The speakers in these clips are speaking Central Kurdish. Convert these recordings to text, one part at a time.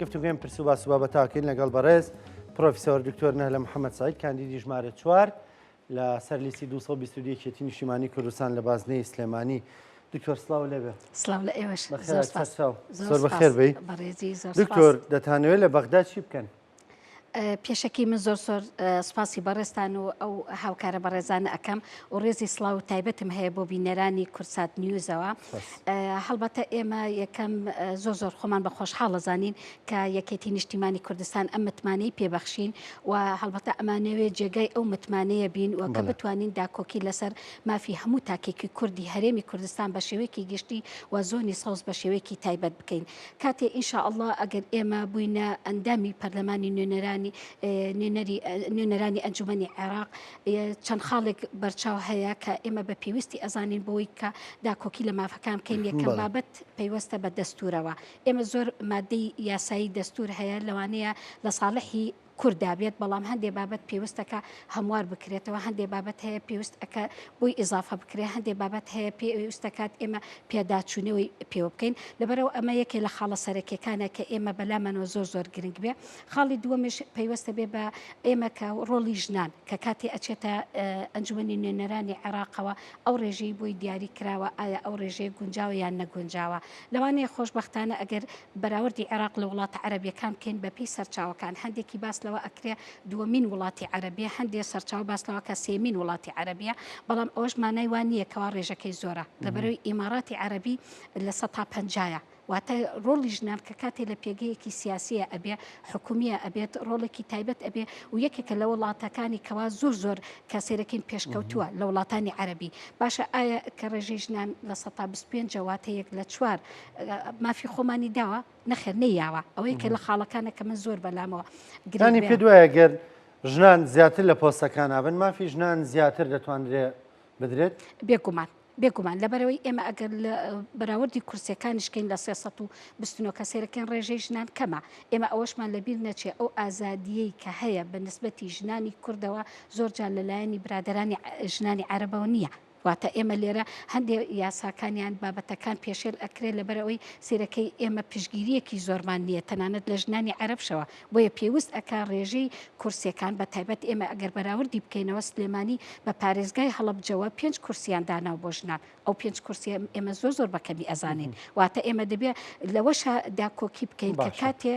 گفتوگوێن پرس و باس و بابەتاکەین لەگەڵ بەڕێز پرۆفیسۆر دکتۆر نەهلە محەممەد سعید کاندیدی ژمارە چوار لە سەر لیستی 222 یەکێتی نیشتیمانی کوردستان لە بازنەی سلێمانی. دکتۆر سڵاو لێبێ. سڵاو لە ئێوەش. زۆر سپاس. زۆر بەخێر بێی. بەڕێزی زۆر دکتۆر دەتانەوێت لە بەغدا چی بکەن؟ پێشەکی من زۆر زۆر سپاسی بەڕێزتان و ئەو هاوکارە بەڕێزانە ئەکەم و ڕێزی سڵاو و تایبەتم هەیە بۆ بینەرانی کوردسات نیوزەوە. هەڵبەتە ئێمە یەکەم زۆر زۆر خۆمان بە خۆشحاڵ ئەزانین کە یەکێتی نیشتیمانی کوردستان ئەم متمانەی پێبەخشین و هەڵبەتە ئەمانەوێ جێگای ئەو متمانەیە بین و کە بتوانین داکۆکی لەسەر مافی هەموو تاکێکی کوردی هەرێمی کوردستان بە شێوەیەکی گشتی و زۆنی سەوز بە شێوەیەکی تایبەت بکەین. کاتێ ان شاء اللە ئەگەر ئێمە بووینە ئەندامی پەرلەمانی نوێنەرانی نوێنەری نوێنەرانی ئەنجومەنی عێراق چەند خاڵێک بەرچاو هەیە کە ئێمە بە پێویستی ئەزانین بۆی کە داکۆکی لە مافەکان بکەین یەکەم بابەت پەیوەستە بە دەستورەوە ئێمە زۆر مادەی یاسایی دەستور هەیە لەوانەیە لە ساڵحی کوردا بێت، بەڵام هەندێ بابەت پێوستە کە هەموار بکرێتەوە، هەندێ بابەت هەیە پێوست ئەکا بۆی ئیزافە بکرێ، هەندێ بابەت هەیە پێوست ئەکات ئێمە پێداچوونەوەی پێوە بکەین، لەبەرئەوە ئەمە یەکێ لە خاڵە سەرەکیەکانە کە ئێمە بەلامانەوە زۆر زۆر گرنگ بێ. خاڵی دووەمیش پەیوەستە بێ بە ئێمە کە ڕۆڵی ژنان کە کاتێ ئەچێتە ئەنجومەنی نوێنەرانی عێراقەوە ئەو ڕێژەی بۆی دیاری کراوە ئایا ئەو ڕێژەیە گونجاوە یان نەگونجاوە؟ لەوانەیە خۆشبەختانە ئەگەر بەراوردی عێراق لە وڵاتە عەرەبیەکان بکەین بە پێی سەرچاوەکان هەندێکی باس لەوە ئەکرێ دووەمین وڵاتی عەرەبیە هەندێ سەرچاوە باس لەوە کە سێمین وڵاتی عەرەبیە بەڵام ئەوەش مانای وا نییە کەوا ڕێژەکەی زۆرە لەبەرەوەی ئیماراتی عەرەبی لە سەتا پەنجایە واتە ڕۆڵی ژنان کە کاتێ لە پێگەیەکی سیاسیە ئەبێ حکومیە ئەبێت ڕۆڵێکی تایبەت ئەبێ و یەکێکە لە وڵاتەکانی کەوا زۆر زۆر کە سەیرەکەین پێشکەوتووە لە وڵاتانی عەرەبی باشە ئایا کە ڕێژەی ژنان 25% واتە یەک لە چوار مافی خۆمانی داوە؟ نەخێر نەیاوە. ئەوەی کە لە خاڵەکانە کە من زۆر بەلامەوە گرنگ یانی بێ. پێت وایە گەر ژنان زیاتر لە پۆستەکانا بن مافی ژنان زیاتر دەتوانرێ بدرێت؟ بێگومان بێگومان لەبەرئەوەی ئێمە ئەگەر لە بەراوردی کورسیەکانیش کەین لە 329 کە سەیرەکەین ڕێژەی ژنان کەمە ئێمە ئەوەشمان لەبیر نەچێ ئەو ئازادیەی کە هەیە بە نسبەتی ژنانی کوردەوە زۆر جار لەلایەنی برادەرانی ژنانی عەرەبەوە نییە واتە ئێمە لێرە هەندێ یاساکان یان بابەتەکان پێشێل ئەکرێت لەبەرئەوەی سەیرەکەی ئێمە پشتگیریەکی زۆرمان نییە تەنانەت لە ژنانی عەرەبشەوە بۆیە پێوست ئەکا ڕێژەی کورسیەکان بە تایبەت ئێمە ئەگەر بەراوردی بکەینەوە سلێمانی بە پارێزگای هەڵەبجەوە پێنج کورسیان داناو بۆ ژنان ئەو پێنج کورسیە ئێمە زۆر زۆر بە کەمی ئەزانین واتە ئێمە دەبێ لەوەشا داکۆکی بکەین کە کاتێ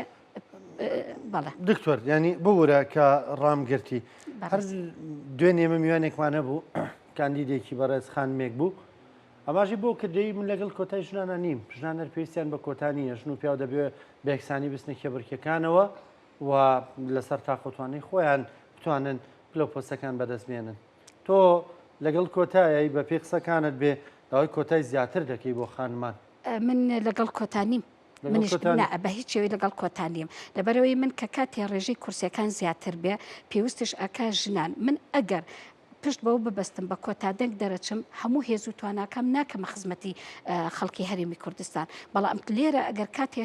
بەڵێ. دکتۆر یانی ببورە کە ڕام گرتی هەر دوێنێ ئێمە میوانێکمان هەبوو کاندیدێکی بەڕێز خانمێک بوو ئاماژەی بۆ کردەی من لەگەڵ کۆتای ژنانە نیم ژنان هەر پێویستیان بە کۆتا نییە ژن و پیاو دەبێ بەیەکسانی بچنە کێبڕکێکانەوە و لەسەر تاقوتوانەی خۆیان بتوانن پلە و پۆستەکان بەدەست بێنن تۆ لەگەڵ کۆتایەی بە پێی قسەکانت بێ داوای کۆتای زیاتر دەکەی بۆ خانمان من لەگەڵ کۆتا نیم منیش نا بە هیچ شێوەی لەگەڵ کۆتا نیم لەبەرئەوەی من کە کاتێ ڕێژەی کورسیەکان زیاتر بێ پێوستش ئەکا ژنان من ئەگەر پشت بەوە ببەستم بە کۆتا دەنگ دەرەچم هەموو هێز و تواناکەم ناکەمە خزمەتی خەڵکی هەرێمی کوردستان بەڵام لێرە ئەگەر کاتێ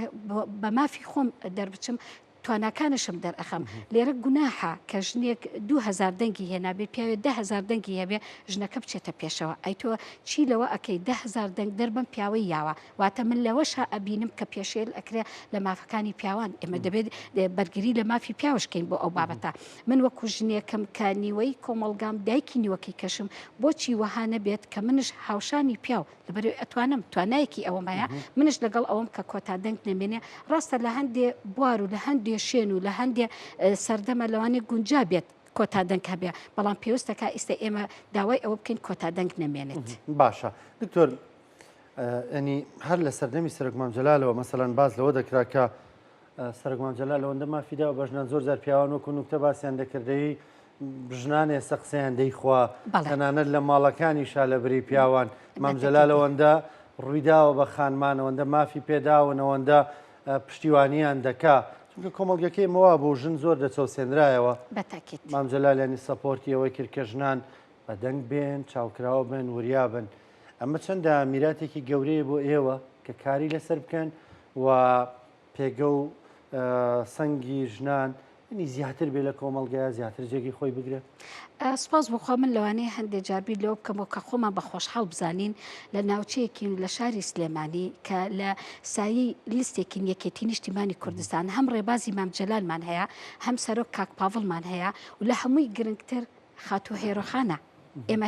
بە مافی خۆم دەربچم تواناکانشم دەرئەخەم لێرە گوناحە کە ژنێک 2000 دەنگی هێنابێ پیاوێ 10000 دەنگی هەبێ ژنەکە بچێتە پێشەوە ئەی تۆ چی لەوە ئەکەی 10000 دەنگ دەر بەم پیاوەی یاوە واتە من لەوەشا ئەبینم کە پێشێل ئەکرێ لە مافەکانی پیاوان ئێمە دەبێت بەرگری لە مافی پیاوش کەین بۆ ئەو بابەتە من وەکو ژنێکم کە نیوەی کۆمەڵگام دایکی نیوەکەی کەشم بۆچی وەها نەبێت کە منش هاوشانی پیاو لەبەرئەوەی ئەتوانم توانایەکی ئەوەم هەیە منش لەگەڵ ئەوەم کە کۆتا دەنگ نەمێنێ ڕاستە لە هەندێ بوار و لە هەندێ شوێن و لە هەندێ سەردەمە لەوانەیە گونجا بێت کۆتا دەنگ هەبێ بەڵام پێویستە کا ئیستە ئێمە داوای ئەوە بکەین کۆتا دەنگ نەمێنێت. باشە دکتۆر ینی هەر لە سەردەمی سەرۆک مام جەلالەوە مەسەلەن باس لەوە دەکرا کە سەرۆک مام جەلال ئەوەندە مافی داوە بە ژنان زۆر جار پیاوان وەکو نوکتە باسیان دەکردەی ژنان ئێستا قسەیان دەیخوا تەنانەت لە ماڵەکانیشا لە بری پیاوان مام جەلال ئەوەندە ڕوویداوە بە خانمان ئەوەندە مافی پێداون ئەوەندە پشتیوانیان دەکا چونکە کۆمەڵگەکەی مەوا بوو ژن زۆر دەچەوسێنرایەوە مام جەلال ینی سەپۆرتی ئەوەی کرد کە ژنان بەدەنگ بێن چاوکراوە بن وریا بن ئەمە چەندە میراتێکی گەورەیە بۆ ئێوە کە کاری لەسەر بکەن و پێگە و سەنگی ژنان ینی زیاتر بێ لە کۆمەڵگەیا زیاتر جێگەی خۆی بگرێت؟ سوپاس بۆ خوا من لەوانەیە هەندێ جار بیر لەوە بکەمەوە کە خۆمان بە خۆشحاڵ بزانین لە ناوچەیەکین لە شاری سلێمانی کە لە سایەی لیستێکین یەکێتی نیشتیمانی کوردستان هەم ڕێبازی مام جەلالمان هەیە هەم سەرۆک کاک پاڤڵمان هەیە و لە هەمووی گرنگتر خاتوو هێرۆخانە. ئێمە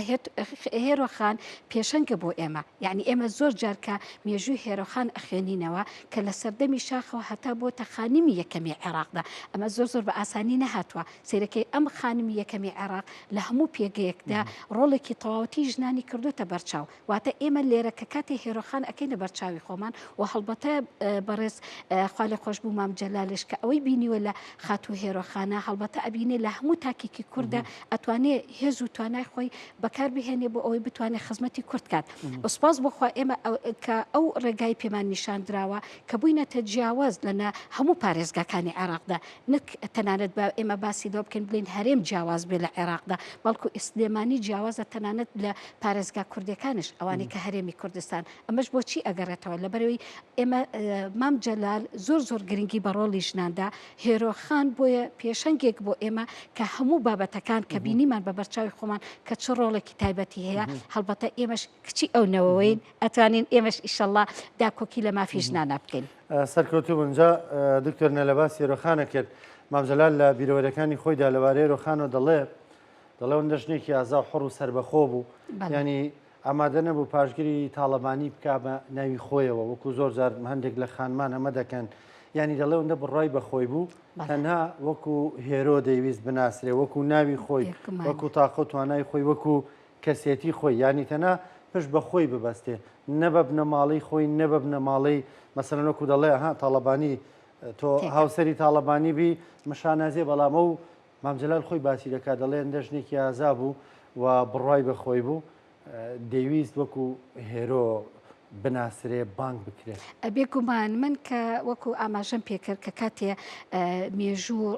هێرۆخان پێشەنگە بۆ ئێمە یعنی ئێمە زۆر جار کە مێژووی هێرۆخان ئەخوێنینەوە کە لە سەردەمی شاخەوە هەتا بۆتە خانمی یەکەمی عێراقدا ئەمە زۆر زۆر بە ئاسانی نەهاتووە سەیرەکەی ئەم خانمی یەکەمی عێراق لە هەموو پێگەیەکدا ڕۆڵێکی تەواوەتی ژنانی کردوتە بەرچاو واتە ئێمە لێرە کە کاتێ هێرۆخان ئەکەینە بەرچاوی خۆمان و هەڵبەتە بەڕێز خوا لێ خۆش بوو مام جەلالش کە ئەوەی بینیوە لە خاتوو هێرۆخانە هەڵبەتە ئەبینێ لە هەموو تاکێکی کوردە ئەتوانێ هێز و توانای خۆی بەکار بهێنێ بۆ ئەوەی بتوانێت خزمەتی کورد کات سپاس بۆ خوا ئێمە کە ئەو ڕێگای پێمان نیشان دراوە کە بووینەتە جیاواز لە هەموو پارێزگاکانی عێراقدا نەک تەنانەت با ئێمە باسی لەوە بکەین بڵێین هەرێم جیاواز بێ لە عێراقدا، بەڵکو سلێمانی جیاوازە تەنانەت لە پارێزگا کوردیەکانش ئەوانەی کە هەرێمی کوردستان. ئەمەش بۆچی ئەگەڕێتەوە؟ لەبەرئەوەی ئێمە مام جەلال زۆر زۆر گرنگی بە ڕۆڵی ژنان دا، هێرۆ خان بۆیە پێشەنگێک بۆ ئێمە کە هەموو بابەتەکان کە بینیمان بە بەرچاوی خۆمان کە چ ڕۆڵێکی تایبەتی هەیە، هەڵبەتە ئێمەش کچی ئەو نەوەوەین ئەتوانین ئێمەش ئیشەڵڵا داکۆکی لە مافی ژنانا بکەین. سەرکەوتوو بن. جا دکتۆر نەلە باسی هێرۆخانە کرد. مام جەلال لە بیرەوەریەکانی خۆیدا لەبارەی هێرۆخانەوە دەڵێ، دەڵێ ئەوەندە ژنێکی ئازا و حوڕ و سەربەخۆ بوو، یانی ئامادە نەبوو پاشگری تاڵەبانی بکا بە ناوی خۆیەوە، وەکوو زۆر جار هەندێک لە خانمان ئەمە دەکەن. یانی دەڵێ ئەوەندە بڕوای بە خۆی بوو، تەنها وەکوو هێرۆ دەیویست بناسرێ، وەکوو ناوی خۆی، وەکوو تاقە و توانای خۆی، وەکوو کەسێتی خۆی یانی تەنها پشت بە خۆی ببەستێ نە بە بنەماڵەی خۆی نە بە بنەماڵەی مەسەلەن وەکو دەڵێ ها تاڵەبانی تۆ هاوسەری تاڵەبانی بی مشانازیە بەڵام ئەو مام جەلال خۆی باسی دەکات دەڵێ ئەندە ژنێکی ئازا بوو و بڕوای بە خۆی بوو دەیویست وەکو هێرۆ بناسرێ بانگ بکرێ. بێگومان من کە وەکو ئاماژەم پێکرد کە کاتێ مێژوو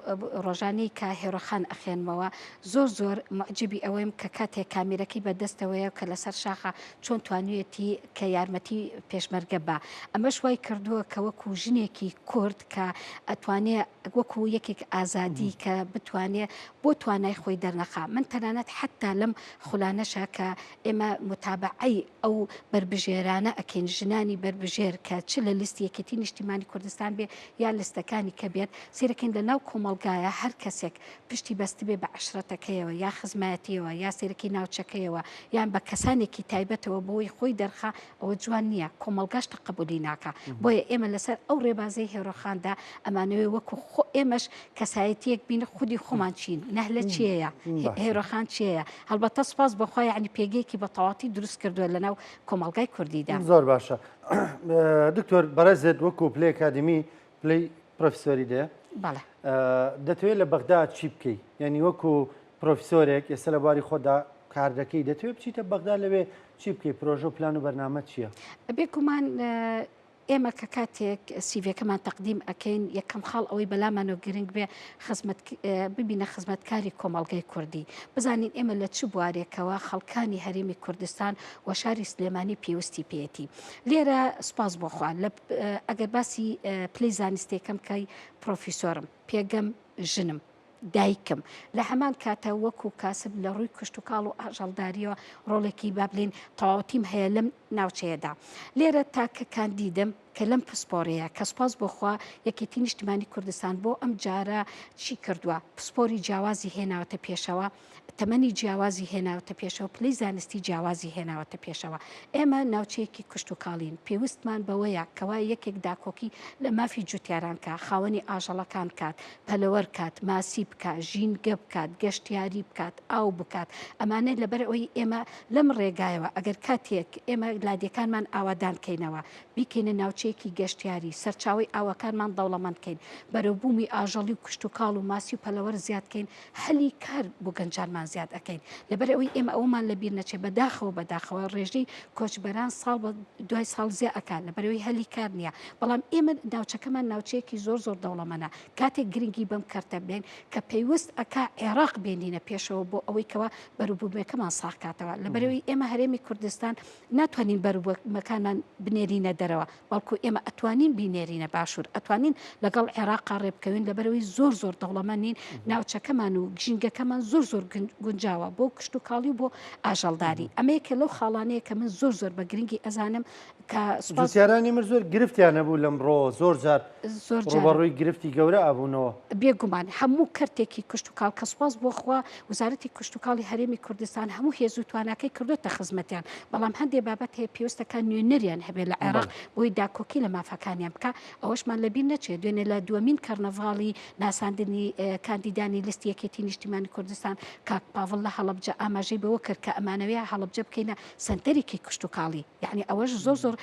ڕۆژانەی کە هێرۆخان ئەخێنمەوە زۆر زۆر موعجیبی ئەوەیم کە کاتێک کامیرەکەی بە دەستەوەیە کە لەسەر شاخە چۆن توانیویەتی کە یارمەتی پێشمەرگە با ئەمەش وای کردووە کە وەکو ژنێکی کورد کە ئەتوانێ وەکو یەکێک ئازادی کە بتوانێ بۆ توانای خۆی دەرنەخا من تەنانەت حتا لەم خولانەشە کە ئێمە متابعەی ئەو بەربژێرانە ئەکەین ژنانی بەربژێر کە چ لە لیستی یەکێتی نیشتیمانی کوردستان بێ یا لیستەکانی کە بێت سیرەکەین لە ناو کۆمەڵگایە هەر کەسێک پشتی بەستبێ بە عەشرەتەکەیەوە یا خزمایەتیەوە یا سەیرەکی ناوچەکەیەوە یان بە کەسانێکی تایبەتەوە بۆی خۆی دەرخا ئەوە جوان نییە کۆمەڵگاش تەقەبولی ناکا بۆیە ئێمە لەسەر ئەو ڕێبازەی هێرۆخاندا ئەمانەوێ وەکو خۆ ئێمەش کەسایەتیەک بین خودی خۆمان چین نەهلە چێیە هێرۆخان چێیە هەڵبەتە سوپاس بۆ خوا یعنی پێگەیەکی بە تەواتی دروست کردووە لەناو کۆمەڵگای کوردیدا. زۆر باشە دکتۆر بەڕێزت وەکو پلەی ئەکادیمی پلەی پرۆفیسۆری دێ بەڵێ. دەتەوێت لە بەغدا چی بکەی؟ یعنی وەکو پرۆفیسۆرێک ئێستا لە بواری خۆتدا کار دەکەی دەتەوێت بچیتە بەغدا لەوێ چی بکەی پرۆژە و پلان و بەرنامە چییە؟ بێگومان ئێمە کە کاتێک سیڤەکەمان تەقدیم ئەکەین یەکەم خاڵ ئەوەی بەلامانەوە گرنگ بێ خزمەت ببینە خزمەتکاری کۆمەڵگەی کوردی بزانین ئێمە لە چ بوارێکەوە خەڵکانی هەرێمی کوردستان و شاری سلێمانی پێویستی پێیەتی لێرە سوپاس بۆ خوا لە ئەگەر باسی پلەی زانستێکەم کەی پرۆفیسۆرم پێگەم ژنم دایکم لە هەمان کاتە وەکو کاسب لە ڕووی کشتتوکاڵ و ئاژەڵداریەوە ڕۆڵێکی با بلین تەواوەتیم هەیە لەم ناوچەیەدا لێرە تاکە کاندیدم کە لەم پسپۆڕەیە کە سوپاس بۆخوا یەکێتی نیشتمانی کوردستان بۆ ئەم جارە چی کردووە پسپۆری جیاوازی هێناوەتە پێشەوە تەمەنی جیاوازی هێناوەتە پێشەوە، پلەی زانستی جیاوازی هێناوەتە پێشەوە. ئێمە ناوچەیەکی کشتوکاڵین، پێوستمان بەوەیە کەوا یەکێک داکۆکی لە مافی جوتیاران کا، خاوەنی ئاژەڵەکان کات، پەلەوەر کات، ماسی بکا، ژینگە بکات، گەشتیاری بکات، ئاو بکات. ئەمانە لەبەر ئەوەی ئێمە لەم ڕێگایەوە ئەگەر کاتێک ئێمە لادێکانمان ئاوادان کەینەوە، بیکەینە ناوچەیەکی گەشتیاری، سەرچاوەی ئاوەکانمان دەوڵەمەند کەین، بەرەوبوومی ئاژەڵی و کشتوکاڵ و ماسی و پەلەوەر زیاد کەین، هەلی کار بۆ گەنجانمان زیاد ئەکەین لەبەر ئەوەی ئێمە ئەوەمان لە بیر نەچێ بەداخەوە بەداخەوە ڕێژەی کۆچبەران ساڵ بە دوای ساڵ زیا ئەکات لەبەرەوەی هەلی کار نییە بەڵام ئێمە ناوچەکەمان ناوچەیەکی زۆر زۆر دەوڵەمەنە کاتێک گرنگی بەم کەرتە بدەین کە پەیوەست ئەکا عێراق بێنینە پێشەوە بۆ ئەوەی کەوا بەروبوومەکەمان ساغ کاتەوە لەبەرەوەی ئێمە هەرێمی کوردستان ناتوانین بەروبوومەکانمان بنێرینە دەرەوە بەڵکو. بەڵکو ئێمە ئەتوانین بینێرینە باشوور، ئەتوانین لەگەڵ عێراقا ڕێبکەوین، لەبەرئەوەی زۆر زۆر دەوڵەمەند نین، ناوچەکەمان و ژینگەکەمان زۆر زۆر گونجاوە بۆ کشتوکاڵی و بۆ ئاژەڵداری. ئەمە یەکێ لەو خاڵانەیە کە من زۆر زۆر بە گرنگی ئەزانم کە سوپاس. جوتیارانی من زۆر گرفتیان هەبوو لەمڕۆوە، زۆر جار زۆر جار ڕووبەڕووی گرفتی گەورە ئەبوونەوە. بێگومان هەموو کەرتێکی کشتوکاڵ کە سوپاس بۆ خوا وەزارەتی کشتوکاڵی هەرێمی کوردستان هەموو هێز و تواناکەی کردۆتە خزمەتیان، بەڵام هەندێ بابەت هەیە پێویستەکە نوێنەریان هەبێت لە عێراق بۆی داکۆکی لە مافەکانیان بکا، ئەوەشمان لەبیر نەچێت دوێنێ لە دووەمین کەرنەڤاڵی ناساندنی کاندیدانی لیستی یەکێتی نیشتیمانی کوردستان کاک پاڤڵ لە هەڵەبجە ئاماژەی بەوە کرد کە ئەمانەوێ هەڵەبجە بکەینە سەنتەرێکی کشتوکاڵی. یەعنی ئەوەش زۆر زۆر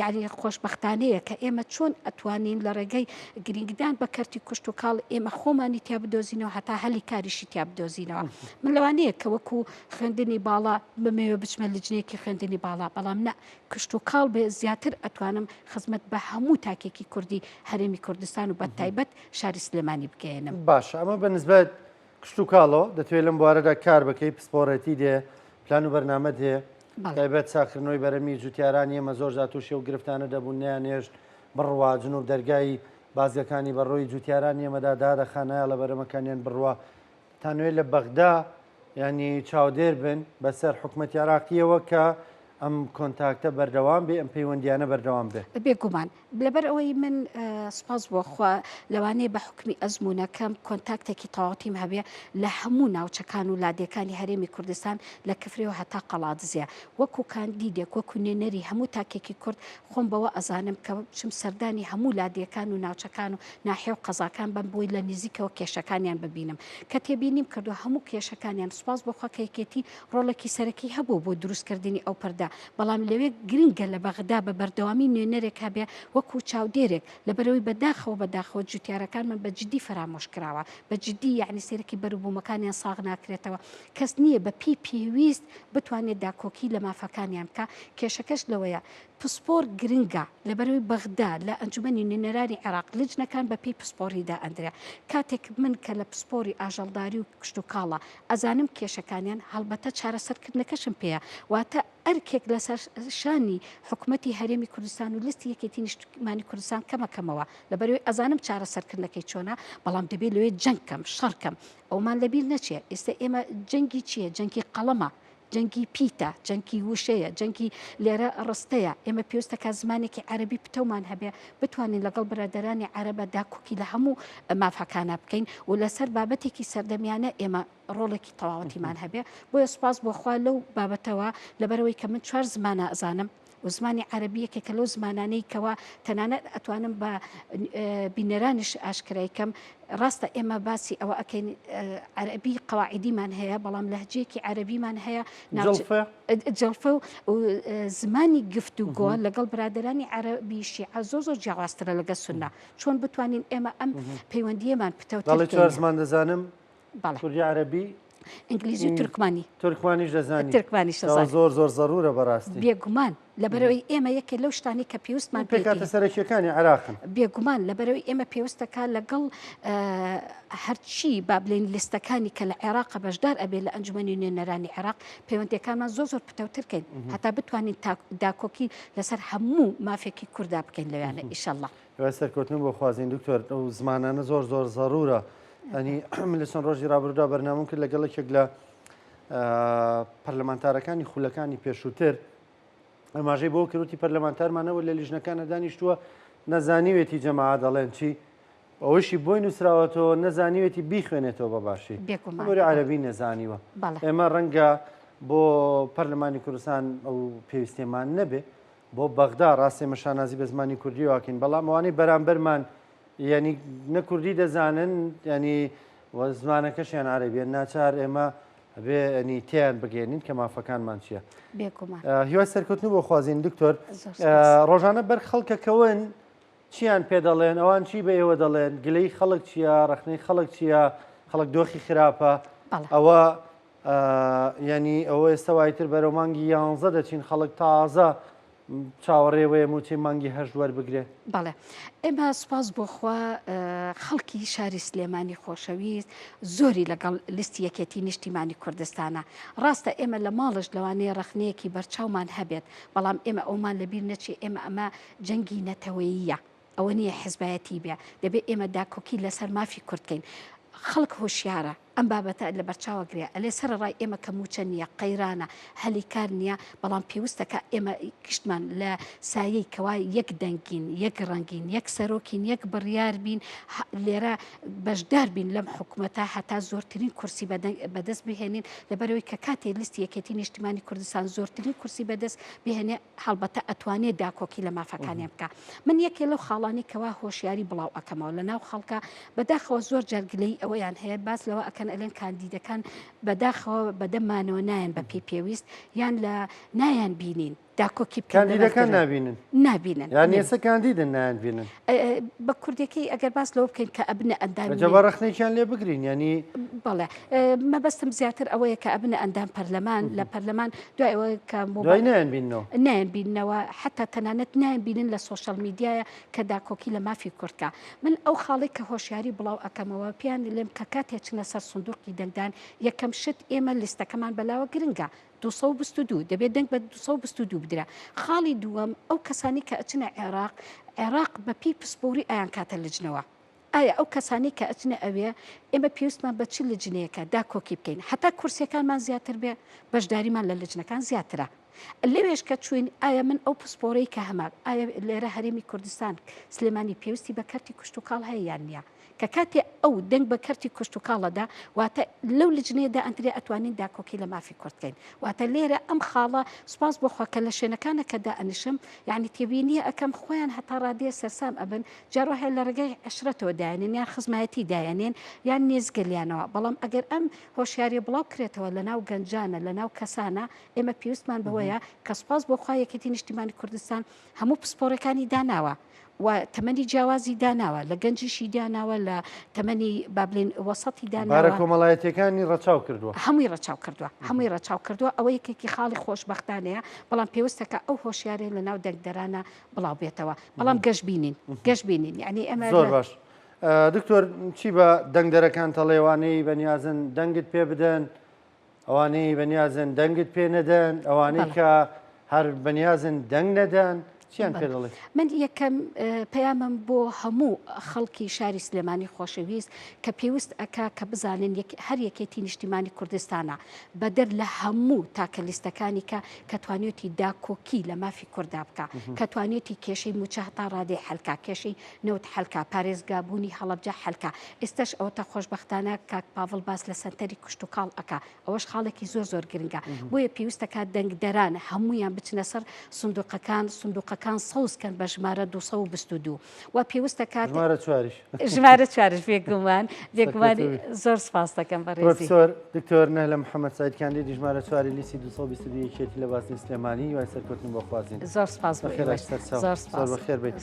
یەعنی خۆشبەختانەیە کە ئێمە چۆن ئەتوانین لە ڕێگەی گرنگدان بە کەرتی کشتوکاڵ ئێمە خۆمانی تیا بدۆزینەوە هەتا هەلی کاریشی تیا بدۆزینەوە. من لەوانەیە کە وەکو خوێندنی باڵا بمەوێ بچمە لجنەیەکی خوێندنی باڵا، بەڵام نا کشتوکاڵ بێ زیاتر ئەتوانم خزمەت بە هەموو تاکێکی کوردی هەرێمی کوردستان و بە تایبەت شاری سلێمانی بگەیەنم. باشە ئەمە بە نسبەت کشتوکاڵەوە دەتوێ لەم بوارەدا کار بکەی پسپۆڕێتی دێ پلان و بەرنامەت هەیە تایبەت چاکردنەوەی بەرەمی جوتیارانی ئێمە زۆر جار تووشی ئەو گرفتانە دەبوون نەیانهێشت بڕوا جنوب دەرگای بازگەکانی بە ڕووی جوتیارانی ئێمەدا دادەخا نایەڵە بەرەمەکانیان بڕوا تانوێ لە بەغدا ینی چاودێر بن بەسەر حکومەتی عراقیەوە کە ئەم contact ە بەردەوام بێ ئەم پەیوەندیانە بەردەوام بێ. بێگومان لەبەر ئەوەی من سوپاس بۆ خوا لەوانەیە بە حوکمی ئەزموونەکەم contact ێکی تەواوەتیم هەبێ لە هەموو ناوچەکان و لادێکانی هەرێمی کوردستان لە کفرێوە هەتا قەڵادزێ وەکو کاندیدێک وەکو نوێنەری هەموو تاکێکی کورد خۆم بەوە ئەزانم کە بچم سەردانی هەموو لادێکان و ناوچەکان و ناحیە و قەزاکان بم بۆی لە نزیکەوە کێشەکانیان ببینم کە تێبینیم کردو هەموو کێشەکانیان سوپاس بۆ خوا کە یەکێتی ڕۆڵێکی سەرەکی هەبوو بۆ دروستکردنی ئەو پردە، بەڵام لەوێ گرنگە لە بەغدا بە بەردەوامی نوێنەرێک هەبێ وەکو چاودێرێک، لەبەرئەوەی بەداخەوە بەداخەوە جوتیارەکانمان بە جدی فەرامۆش کراوە، بە جدی یەعنی سەیرەکی بەروبوومەکانیان ساغ ناکرێتەوە، کەس نییە بە پێی پێویست بتوانێت داکۆکی لە مافەکانیان بکا، کێشەکەش لەوەیە پسپۆر گرنگە، لەبەرئەوەی بەغدا لە ئەنجومەنی نوێنەرانی عێراق لجنەکان بە پێی پسپۆری دائەندرێ، کاتێک من کە لە پسپۆری ئاژەڵداری و کشتوکاڵە ئەزانم کێشەکانیان، هەڵبەتە چارەسەرکردنەکەشم پێیە، واتە ئەرکێک لەسەر شانی حکومەتی هەرێمی کوردستان و لیستی یەکێتی نیشتمانی کوردستان کەمەکەمەوە، لەبەرئەوەی ئەزانم چارەسەرکردنەکەی چۆنە، بەڵام دەبێت لەوێ جەنگ کەم، شەڕ کەم، ئەومان لەبیر نەچێ ئێستا ئێمە جەنگی چییە؟ جەنگی قەڵەمە، جەنگی پیتە، جەنگی وشەیە، جەنگی لێرە ڕستەیە، ئێمە پێویستە کە زمانێکی عەرەبی پتەومان هەبێ، بتوانین لەگەڵ برادەرانی عەرەبە داکۆکی لە هەموو مافەکانە بکەین و لەسەر بابەتێکی سەردەمیانە ئێمە ڕۆڵێکی تەواوەتیمان هەبێ. بۆیە سوپاس بۆ خوا لەو بابەتەوە، لەبەرئەوەی کە من چوار زمانە ئەزانم و زمانی عەرەبی یەکێکە لەو زمانانەی کەوا تەنانەت ئەتوانم بە بینەرانیش ئاشکرای کەم، ڕاستە ئێمە باسی ئەوە ئەکەین عەرەبی قەواعیدیمان هەیە، بەڵام لەهجەیەکی عەرەبیمان هەیە، جڵفە جڵفە و زمانی گفتوگۆ لەگەڵ برادەرانی عەرەبی شیعە زۆر زۆر جیاوازترە لەگەڵ سوننە. چۆن بتوانین ئێمە ئەم پەیوەندییەمان پتەوتر بکەین؟ چوار زمان دەزانم، کوردی، عەرەبی، ئینگلیزی و تورکمانی. تورکمانیش دەزانی؟ تورکمانیش دەزانم. زۆر زۆر زەرورە بەڕاستی. بێگومان. لەبەرئەوەی ئێمە یەکێ لەو شتانەی کە پێویستمان پێیەتی. پێکهاتە سەرەکییەکانی عێراقن. بێگومان لەبەرئەوەی ئێمە پێویستەکا لەگەڵ هەرچی با بلێین لیستەکانی کە لە عێراقە بەشدار ئەبێ لە ئەنجومەنی نوێنەرانی عێراق پەیوەندیەکانمان زۆر زۆر پتەوتر کەین هەتا بتوانین داکۆکی لەسەر هەموو مافێکی کوردا بکەین لەویانە ئیشەڵڵا. هیوای سەرکەوتن بۆ خوازین دکتۆر ئەو زمانانە زۆر زۆر زەرورە ئەنی من لە چەند ڕۆژی ڕابردوودا بەرنامەم کرد لەگەڵ یەکێک لە پەرلەمانتارەکانی خولەکانی پێشووتر ئاماژەی بۆ کروتی پەرلەمانتارمانەوە لە لیژنەکانە دانیشتووە نەزانیوێتی جەماعە دەڵێن چی ئەوەشی بۆی نووسراوەتەوە نەزانیوێتی بیخوێنێتەوە بە باشی بۆری عەربی نەزانیوە ئێمە ڕەنگە بۆ پەرلەمانی کوردستان ئەو پێویستێمان نەبێ بۆ بەغدا ڕاستێ مە شانازی بە زمانی کوردی واکەین بەڵام ئەوانەی بەرامبەرمان یعنی نە کوردی دەزانن ینی و زمانەکەشیان عەرەبیە ناچار ئێمە ئەبێ ینی تێیان بگەێنین کە مافەکانمان چییە. بێگومان. هیوای سەرکەوتن بۆ خوازین دکتۆر ڕۆژانە بەر خەڵکەکەون چیان پێ دەڵێن ئەوان چی بە ئێوە دەڵێن گلەی خەڵک چییە ڕخنەی خەڵک چییە خەڵک دۆخی خراپە ئەوە ینی ئەوە ئێستا وایتر بەرەو مانگی یانزە دەچین خەڵک تازە چاوەڕێ وەیە مووچەی مانگی هەشت وەربگرێ؟ بەڵێ ئێمە سوپاس بۆ خوا خەڵکی شاری سلێمانی خۆشەویست زۆری لەگەڵ لیستی یەکێتی نیشتیمانی کوردستانە. ڕاستە ئێمە لە ماڵش لەوانەیە ڕەخنەیەکی بەرچاومان هەبێت، بەڵام ئێمە ئەومان لەبیر نەچێ ئێمە ئەمە جەنگی نەتەوەییە. ئەوە نییە حزبایەتی بێ، دەبێ ئێمە داکۆکی لەسەر مافی کورد کەین. خەڵک هۆشیارە، ئەم بابەتە لەبەرچاوە گرێ، ئەلێ سەرەڕای ئێمە کە مووچە نییە، قەیرانە، هەلی کار نییە، بەڵام پێوستە کە ئێمە گشتمان لە سایەی کەوا یەک دەنگین، یەک ڕەنگین، یەک سەرۆکین، یەک بڕیار بین، لێرە بەشدار بین لەم حکومەتە هەتا زۆرترین کورسی بەدەست بهێنین، لەبەرئەوەی کە کاتێ لیستی یەکێتی نیشتیمانی کوردستان زۆرترین کورسی بەدەست بهێنێ، هەڵبەتە ئەتوانێ داکۆکی لە مافەکانیان بکا. من یەکێ لەو خاڵانەی کەوا هۆشیاری بڵاو ئەکەمەوە لە ناو خەڵکا، بەداخەوە زۆر جار گلەیی ئەوەیان هەیە، باس لەوە ئەکەن ئەلێن کاندیدەکان بەداخەوە بەدەممانەوە نایەن بە پێی پێویست یان لە نایان بینین داکۆکی بکەن. کاندیدەکان نابینن. نابینن. یان ئێستا کاندیدن نایان بینن. بە کوردیەکەی ئەگەر باس لەوە بکەین کە ئەبنە ئەندامی. جا با ڕەخنەیەکیان لێ بگرین یانی. بەڵێ مەبەستم زیاتر ئەوەیە کە ئەبنە ئەندام پەرلەمان لە پەرلەمان دوای ئەوە کە دوای نایان بیننەوە. نایان بیننەوە حتا تەنانەت نایان بینن لە سۆشیال میدیایە کە داکۆکی لە مافی کورد کا. من ئەو خاڵەی کە هۆشیاری بڵاو ئەکەمەوە پێیان لێم کە کاتێ چنە سەر سندوقی دەنگدان یەکەم شت ئێمە لیستەکەمان بەلاوە گرنگە 222 دەبێت دەنگ بە 222 بدرا. خاڵی دووەم ئەو کەسانی کە ئەچنە عێراق، عێراق بە پێی پسپۆری ئەیانکاتە لجنەوە. ئایا ئەو کەسانەی کە ئەچنە ئەوێ ئێمە پێویستمان بە چ لجنەیەکە داکۆکی بکەین؟ هەتا کورسیەکانمان زیاتر بێ بەشداریمان لە لجنەکان زیاترە. لەوێش کە چوین ئایا من ئەو پسپۆرەی کە هەمە ئایا لێرە هەرێمی کوردستان سلێمانی پێویستی بە کەرتی کشتوکاڵ هەیە یان نییە؟ کە کاتێ ئەو دەنگ بە کەرتی کشتوکاڵە دا، واتە لەو لجنەیە دا ئەندرێ ئەتوانین داکۆکی لە مافی کورد کەین. واتە لێرە ئەم خاڵە سوپاس بۆ خوا کە لە شوێنەکانە کە دائەنیشم یانی تێبینی ئەکەم خۆیان هەتا ڕادەیە سەرسام ئەبن جار وا هەیە لە ڕێگای عەشرەتەوە دایەنێن یان خزمایەتی دایەنێن یان نێزگەلیانەوە بەڵام ئەگەر ئەم هۆشیاریە بڵاو کرێتەوە لە ناو گەنجانە لە ناو کەسانە ئێمە پێویستمان بەوەیە کە سوپاس بۆ خوا یەکێتی نیشتیمانی کوردستان هەموو پسپۆڕەکانی داناوە و تەمەنی جیاوازی داناوە لە گەنجیشی داناوە لە تەمەنی با بڵێین وەسەتی داناوە. بارە کۆمەڵایەتیەکانی ڕەچاو کردووە. هەمووی ڕەچاو کردووە هەمووی ڕەچاو کردووە ئەوە یەکێکی خاڵی خۆشبەختانەیە بەڵام پێویستە کە ئەو هۆشیارەیە لە ناو دەنگدەرانە بڵاو بێتەوە بەڵام گەشبینین گەشبینین یعنی ئەمە زۆر باش دکتۆر چی بە دەنگدەرەکان تەڵێوانەی بەنیازن دەنگت پێ بدەن ئەوانەی بەنیازن دەنگت پێ نەدەن، ئەوانەی کە هەر بەنیازن دەنگ نەدەن، چیان پێ دەڵێی؟ من یەکەم پەیامم بۆ هەموو خەڵکی شاری سلێمانی خۆشەویست کە پێویست ئەکا کە بزانن هەر یەکێتی نیشتیمانی کوردستانە بەدەر لە هەموو تاکە لیستەکانی کە کە توانیوتی داکۆکی لە مافی کوردا بکا کە توانیوتی کێشەی موچە هەتا ڕادەی حەلکا کێشەی نەوت حەلکا پارێزگابوونی هەڵەبجە حەلکا ئێستاش ئەوەتا خۆشبەختانە کاک پاڤڵ باس لە سەنتەری کشتوکاڵ ئەکا ئەوەش خاڵێکی زۆر زۆر گرنگە بۆیە پێویستەکات دەنگدەران هەموویان بچنە سەر سندوقەکان سندوقەکان سەوز کەن بە ژمارە 222 و پێویستەکات ژمارە چواریش ژمارە چوارش بێگومان بێگومان زۆر سپاس دەکەم بەڕێزی پرۆفیسۆر دکتۆر نەهلە محەممەد سعید کاندیدی ژمارە چواری لیستی 222 یەکێتی لە بازنەی سلێمانی هیوای سەرکەوتن بۆ خوازین زۆر سپاس بۆ بەخێر ئێوەش سەرچاو زۆر سپاس زۆر بەخێر بێیت.